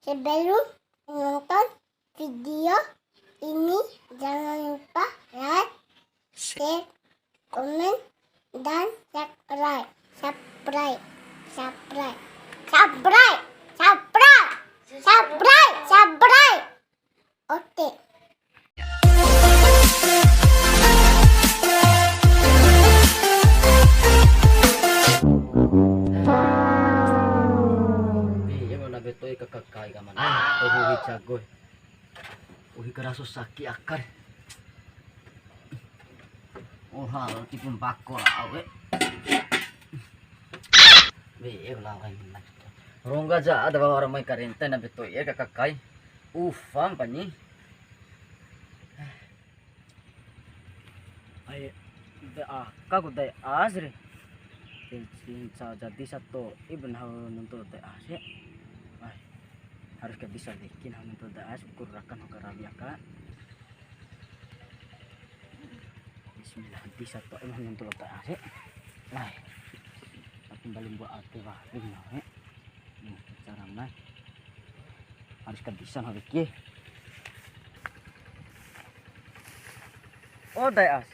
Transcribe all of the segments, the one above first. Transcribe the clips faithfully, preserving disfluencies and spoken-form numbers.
Sebelum menonton video ini, jangan lupa like, share, komen, dan subscribe. Subscribe. Subscribe. Subscribe. Subscribe. Subscribe. Subscribe. Oke. Iya, mana betul kakak kai kamana? Tuh, jago. Uhi karaso saki akar. Oh, hal tipu mbako awe. Be, ulang lagi. Rongga ja ada bawa orang mai karente na beto ya kakak kai. Ufam pani. Ai, de aka ku dai asri. Cinca jadi sato ibn hau nuntu dai asri. Ai, harus ke bisa bikin hau nuntu dai as ukur rakan ho karawi aka. Bismillah, bisa to emang nyentuh otak asik. Nah, aku balik buat ate balik nah. Nih, cara mana? Harus kebisan habis ki. Oh, dai as.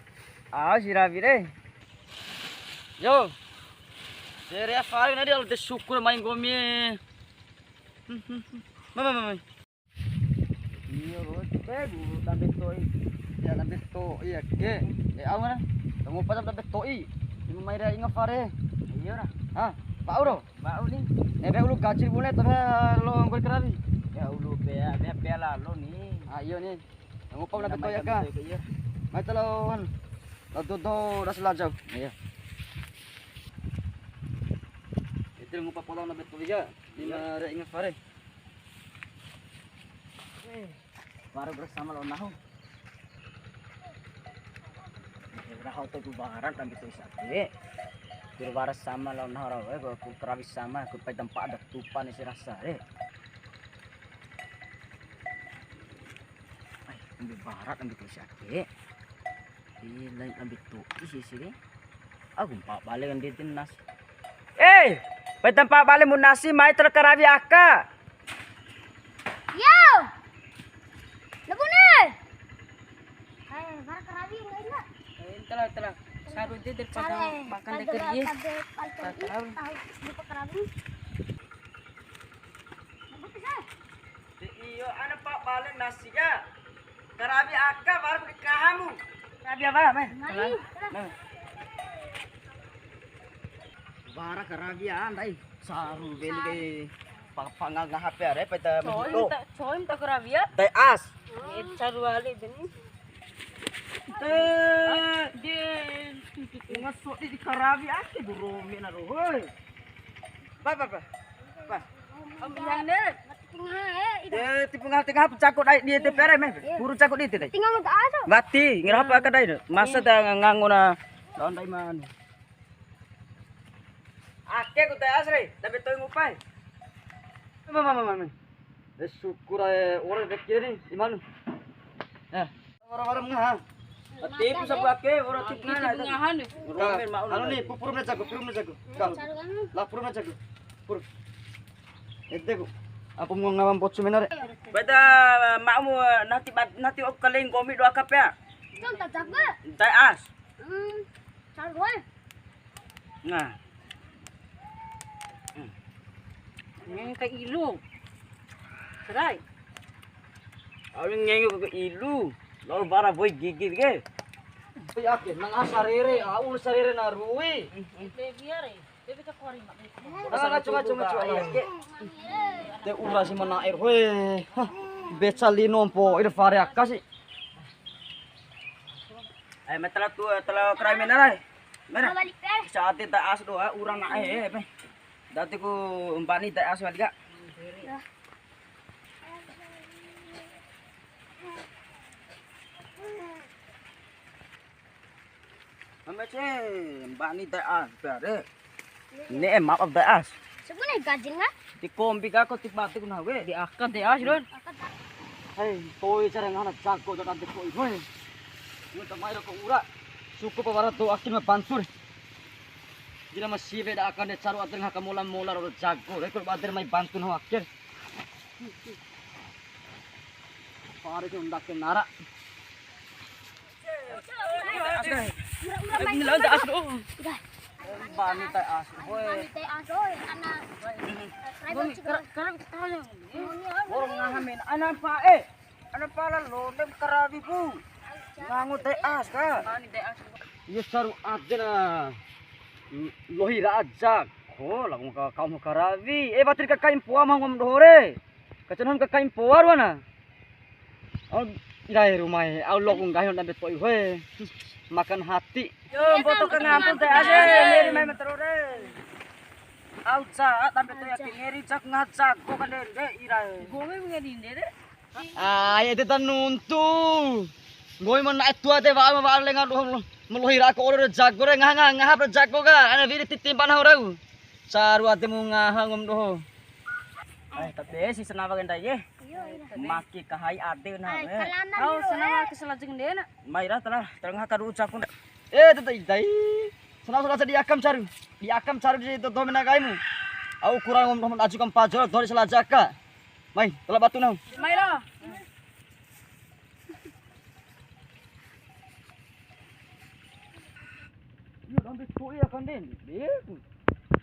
Ah, si Rabi re. Yo. Sere afari nadi al de syukur main gomi. Mama, mama. Iyo, ro, be, bu, dambe to'i. Ya, dambe to'i, ya, ke. Eh, au mana? Kamu pada dambe to'i. Cuma mai ra inga fare. Iyo, ra. Hah? Bau, ro? Bau, ni. Eh, be, ulu gajir bune, tapi lo nggol kerabi. Ya, ulu be, be, be, la, lo, ni. Ah, iyo, ni. Kamu pau dambe to'i, ya, ka? Iyo. Mai talo, wan. Lo tuh, tuh, udah selajau. Iya. Itu ngupa pola dambe to'i, ya. Lima ra inga fare. Wara bersama lao nahu. Raho to ku barat ambi tu isake. Ku wara sama lao nahu raho, eh, ku karawi sama, ku pai tampa ada tupa ni si rasa, eh. Ai, ambi barat ambi tu isake. Ih, lain ambi to'i si, si re. Aku mpa bale kan di nasi. Eh, pai tampa bale mu nasi, mai tara karawi aka. Yo. Lebune. Eh, bara karawi enggak, enggak? Eh, entahlah, entahlah. Saru dia daripada makan dekat dia. Tahu, lupa karawi. Iyo, ana pa bale nasi ka. Karawi aka baru di kahamu. Karawi apa, men? Mai. Nah. Bara karawi andai. Saru beli ke pa-, pangal ngaha pe are peta. Coy, begitu. Minta, coy, minta karawi ya? Dai as. Eh, saru ale deni. Eh, dia. Ngasok di karawi ake buru mina ro, hoi. Ba, ba, ba. Ba. Om yang ne. Eh, tipu ngaha tengah pun cako dai dia te pere me. Buru cako dia te dai. Tinggal mau ke atas. Mati, ngira apa aka dai. Masa ta ngango na daun dai man. Ake ku te asri, tapi to'i ngupai. Mama, mama, mama. Eh, syukur ae ore de kiri ni, imanu. Eh, wara-wara ngaha. Tipu sabu ake, ora tipu ngaha. Tipu ngaha ni. Anu ni, pu-, puru mena jago, puru mena jago. Kau. Lah, puru mena jago. Puru. Ede ku. Apa mau ngawam pocu menare? Beda ma'mu nati bat-, nati ok kaleng komi doa kapea. Contoh jago. Dai as. Hmm. Saru, eh. Nah. Hmm. Ngenge kai ilu. Serai. Au ngenge kai ilu. Lalu bara boy gigit ke. Oi, ake, nang asa rere, au sarere na rui. Ede biar, eh. Ede bisa kori, Mak. Nah, ngacu, ngacu, ngacu. Iya, ke. Te ura si mana air, hoe. Hah, beca lino mpo, ede fare aka si. Eh, metela tu, tela kerai mena rai. Mena. Saat ta as doa, urang na, eh, eh, pe. Dati ku mbani ta as wali ka. Mama ce, mbani ta as, bare. Ne'e maaf, Dae As. Sabune gajin ka? Di kombi ka ko ti bate ku nahu ke. Di aka Dae As, Don. Hai, to'i cara ngana jago jago ante to'i, woi. Nunta mai ro ko ura. Suku pa wara do akin ma bantu re. Jina ma siwe da aka de caru ade ngaha ka mola-mola ro jago. Re ko bade mai bantu nahu akin. Pare ke unda ke nara. Ini lah, as, oh. Bani tai as, boy. Bani tai as, oi, ana. Bani, kar-, kar-, kar-, Orang ngahamin, ana pa, eh. Ana pala lo, dem karawi, Bu. Ngango tai as ka. Bani tai as. Iyo, saru adena. Lohi ra aja. Ko, lagu ka, kaum karawi. Eh, batir ka kaim poa ma ngom doho re. Kacanan ka kaim poa ruana. Au, irae rumae, au loku nggahi dambe to'i hoe. Makan hati. Yo, mboto ka ngampun te ade, ngeri mai matero re. Au ja, dambe to'i ake ngeri jak ngajak ko kandende irae. Gowe ngeri ndede. Ah, ya ede ta nuntu. Nggomi ma na'e tua te wa'a ma wa'a lenga doho melohi ra ko ore jago re ngaha ngaha ngaha pra jago ka. Ana wiri titimpa nahu rau. Caru ade mu ngaha ngom doho. Ai, tabe si senawa ke ndai ye. Iyo, iya. Maki kahai ade na. Ai, eh. Kalana. Au, senawa ke selajeng dena. Mai ra telah, tengah kadu ucapun. Eh, tete idai. Senawa selajeng di akam caru. Di akam caru di dodo mena kaimu. Au kurang ngom doho aju kam pajol, dori selajaka. Mai, telah batu nau. Mai lo. Iyo, dambe to'i akan den.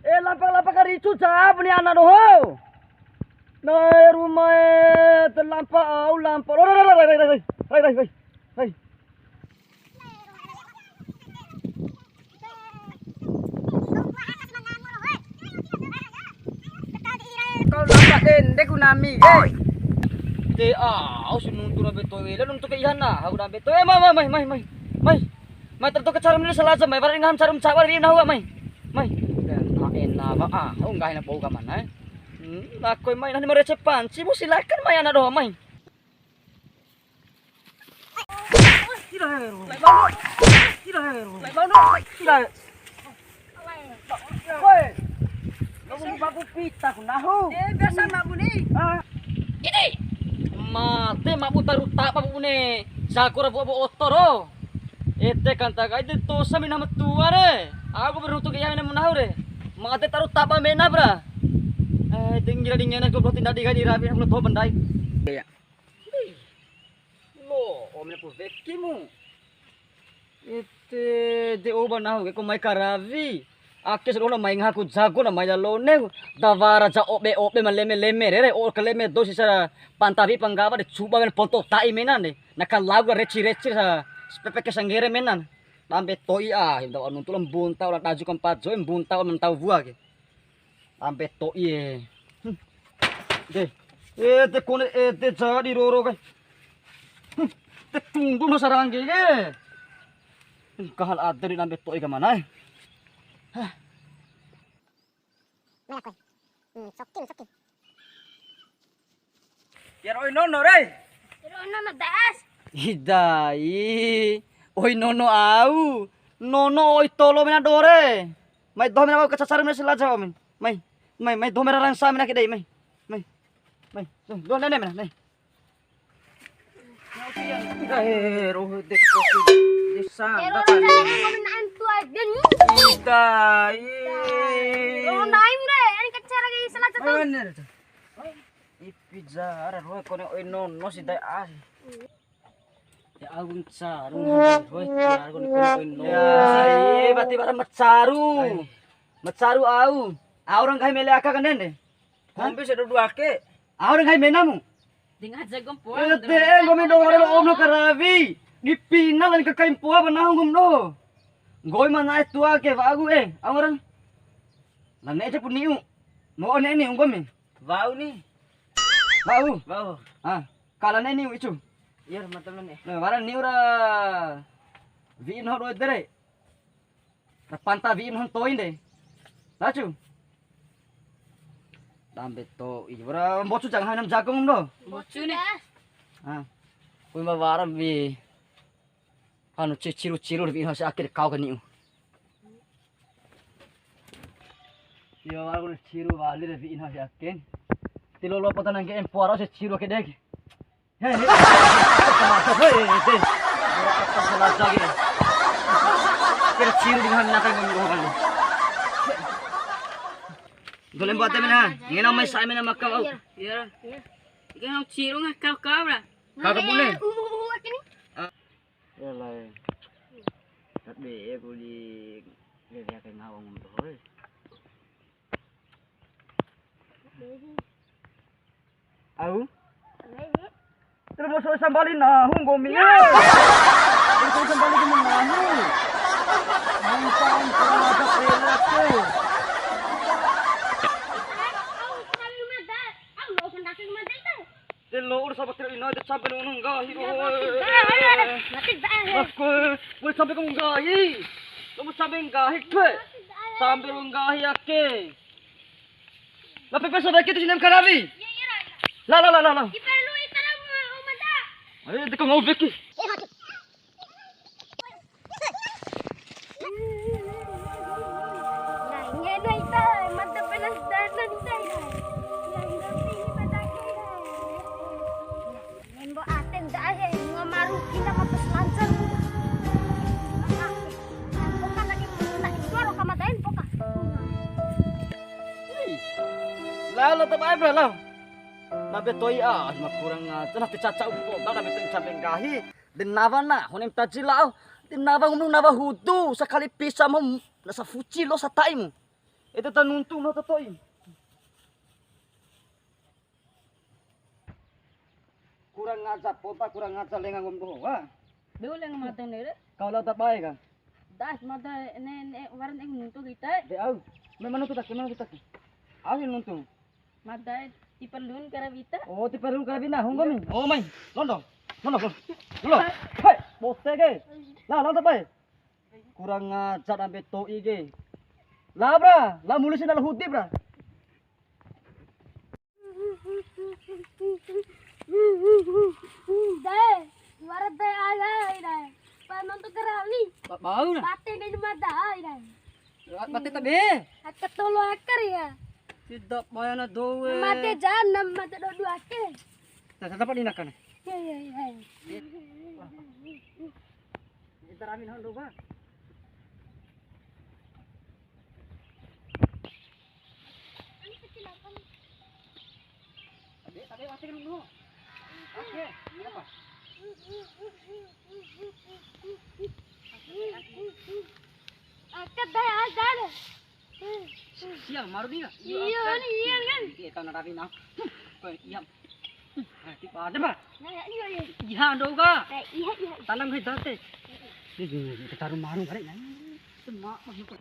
Eh, lampa-lampa ka ricu cap ni ana doho. Nai rumae te lampa au lampa. Rai, rai, rai. Kau nampak dende ku nami, eh. Te au si nuntu na beto wela nuntu ke ihana, aku na beto. Eh, mai, mai, mai, mai, mai. Mai. Mai tertu ke carum ni selasa, mai. Wara ngaham carum cawa ri nahu, mai. Mai. Ena, ena, ba, ah, aku nggak enak bau ka mana, eh. Hmm, aku mai, nani merece panci, mu silakan, mai, anak doho, mai. Woi. Kamu babu pita ku nahu. Eh, biasa nak buni. Ah. Ini. Mate mabu taru tapa bune. Jago ra buat oto ro. Ete kanta kai de tosa mina matua re. Aku beruntung ke yang mina nahu re. Mate taru tapa mena bra. Eh, tinggi ra dingena goblok tindak dikai di rabi, aku tuh bendai. Iya. Lo, ome ku wekimu. Ete, de oba nahu ke ko mai karawi. Ake sadoho na mai ngaha ku jago na mai lalo ne. Da wara ja obe-obe ma leme-leme re re. O kaleme dou sisa pantawi panggawa de cuba men ponto ta'i menan de. Na kalau reci-reci sa pepeke sanggere menan. Dambe to'i ah, nuntu la mbunta ola daju kampa joe mbunta ola mentau wua ke. Ampe to'i e. Hmm. De. Ede kone ede jadi roro kai. Hmm. Te tundu no sarangge ke. Hmm, kahal ade di ampe to'i ka mana e. Hah. Mana koe? Hmm, sokin, sokin. Tiwara oi nono re. Tiwara oi nono das. Idai. Oi nono au. Nono oi tolo mena dore. Mai doho mena au kacacar mena silaja au mai. Mai. Mai, mai doho mena rangsa mena ke dei mai. Mai. Mai. Doho nene mena, mai. Eh, roh de kopi. Desa. Idai. Roh naim re, ani kacacar ke silaja tu. Bener tu. Ipi jara roe kone oi nono si dai ah. Ya agung caru roe, ya agung kone oi nono. Ya, iya, berarti bara macaru. Macaru au. Au ra nggahi mele aka kandende. Kombi sedo dua ke. Au ra nggahi menamu. Ding aja gom puang. Ede nggomi doho re lo om lo karawi. Di pina lan kakai mpoa ba nahu nggomi doho. Nggomi ma na'e tua ke wa'aku e. Au ra. La ne'e japu ni'u. Mo ne'e ni'u nggomi. Wa'u ni. Wa'u. Wa'u. Ah, kala ne'e ni'u icu. Iya, mantap ni. Nah, wara ni'u ra wi'i nahu doho ede re. Ra panta wi'i nahu to'i de. Lacu. Dambe to'i. Wara mbocu janga hanam jagung do. Mbocu ni. Ah. Kui ma wara wi'i. Anu ci-, ciru-ciru wi'i nahu si ake kau ke ni'u. Yo, aku ciru wali re wi'i nahu si ake. Ti lolo pota nangge empo ara si ciru ake dek. He, he. Hei, hei. Kira ciru dengan nakai ngomong. Dole buat temen ha. Ngena mai sai mena maka au. Iya. Iya. Ika nau ciru nga kau kau ra. Kau kabune. Uh, uh, uh, akini. Ah. Ya lai. Tapi aku di dia kayak ngawang tuh. Au? Terus mau sambali nahu nggomi. Terus mau sambali ke nahu. Bukan terhadap lelaki. Te lo ur sabar tira ina de sampe nunu nggahi ro. Mati dah. Aku, woi sampe kamu nggahi. Kamu sampe nggahi, kue. Sampe nggahi ake. La pepe sobek itu sinem karawi. Iya, iya, Ran. La, la, la, la, la. Diperlu itaram, Om Anta. Ayo, deka ngau beki. Nah, ini ada ita, mata penas dan nanti dah. Yang penting ini pada kita. Nembo aten dah, ya, ngamaru kita mata selancar. Bukan lagi, tak jual, kamataen, bukan. Lao, lao, ta bae, bra, lao. Na be to'i, ah, ma kurang ajar, na te caca upo, ta na be to'i sampe nggahi. De nawa na, honem taji lao. De nawa ngunu nawa hudu, sakali pisa mu, na safuci lo sata'imu. Ede ta nuntu, na ta to'i. Kurang ajar, poda kurang ajar lenga nggomi doho, ha? Be lenga mada nere? Kau lao ta bae ka? Das mada ne, ne, waran ek nuntu kita. De au. Me manu tutak, manu tutak. Au yang nuntu. Mada ti perlun kara wita. Oh, ti perlun kara wina, honggo mi. Oh, mai. Londo. Londo, londo. Londo. Hai, bote ke. Lah, lao ta bae. Kurang ajar ambe to'i ke. Lah, bra. Lah, mulu sina lah hudi, bra. Dae, wara dae ai ai dae. Pa nonton kerali. Ba-, bau na. Bate dei mada ai dae. Ba-, bate ta be. Aka tolo akar ya. Tidak bayana dowe. Mate jana mate do dua ke. Nah, tetap di nakane. Ya, ya, ya. Kita ramin hondo ba. Tabe, tabe, mati kan dulu. Oke, apa? Aka dae ai dae. Siang maru ni. Iya, ni iya kan. Iya, tanah rapi nah. Kau iya. Nah, di pada, Pak. Nah, iya, iya. Iya, ando ka. Eh, iya, iya. Tanam hai date. Ini, ini, kita taruh maru kali, nah. Semak, maksudku.